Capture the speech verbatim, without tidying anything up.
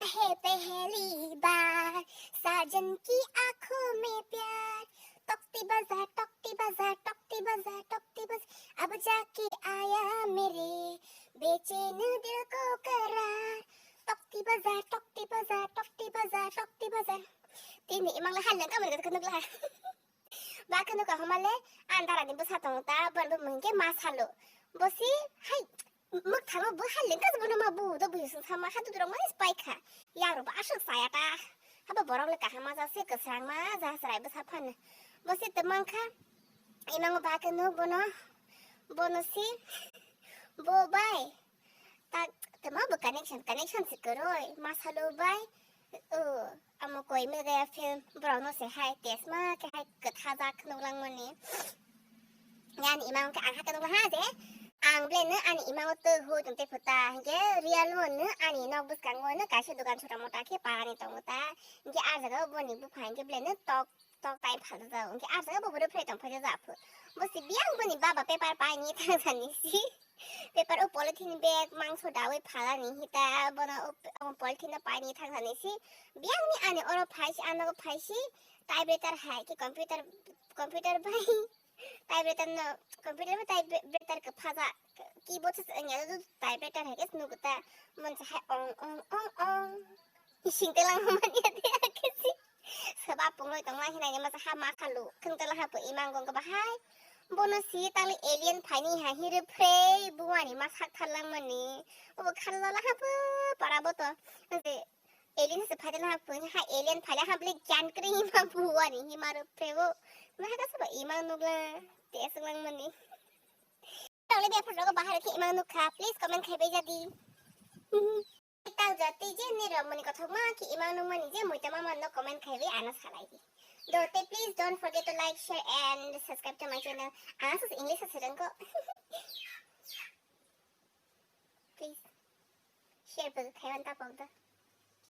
है पहली बार साजन की आंखों में प्यार। तोकती बजा, तोकती बजा, तोकती बजा, तोकती बजा। अब जाके आया मेरे बेचैन दिल को करार। तोकती बजा, तोकती बजा, तोकती बजा, तोकती बजा। Tini imang le hal nang kamar kata kanuk la. Ba kanuk ka homa le andara ni bwsa tong ta, bon bo mungke ma salo. Bosi hai muk thamo bo hal nang kas bono ma bu do bu sung sama hadu durong ma spy kha. Yaro ba asuk saya ta. Haba borok le kaham ma ja se kwsang ma ja srai bwsa phan. Bosi temang kha. Imang ba kanuk bono. Bono si. Bo bai. Ta tamo bo connection, connection se kwrwi, ma salo bai, o, amo koi mil gaya film, borok no se hai test ma khe hai kwtha jak nuklang mani. Ani imang khe ang hakhe nukla ha je, ang ble no ani imang o twi hu tong te phuta, hinkhe real mo no ani nok bwskango no kaisa dogan chota mota khe parani tongo ta, hinkhe ah jaga o boni bupha hinkhe ble no tok tok tai phalajak, hinkhe ah jaga bo bwrwi phrai tong phaijak phu. Bo se biyang boni baba paper paini thang sani si. Paper o polythene bag mangso dawi phalani hita bono o, o polythene no paini thang sani si. Biyang ni ani oro phai si, ano phai si typewriter hai khe computer, computer bai typewriter no, computer bai typewriter kwphaja keyboard se wngya do typewriter hai khe nugo ta mon se hai ong ong ong ong. Singte lang mani ate kesi. Seba pungloi tong lang hinai masa ha ma khalu khung tala ha po imang gong ba hai. Bono si tali alien phaini ha hire phrei buani ma sak thar lang mani. O khallo la ha po para bo to. Je alien se phaila ha po ha alien phaila ha ble gyan kri ma buani hi maru phrei bo. Ma ha ka seba imang nugla te sung lang mani. Tawle be phar rogo bahar khe imang nukha, please comment khai bai jadi. Tau jati je ni romoni kothok ma ki imang nung mani je muita mama no comment khai bai ano salai di. Dote please don't forget to like, share and subscribe to my channel. Ana sus English asa rengko. Please share bai khai wan ta pok da.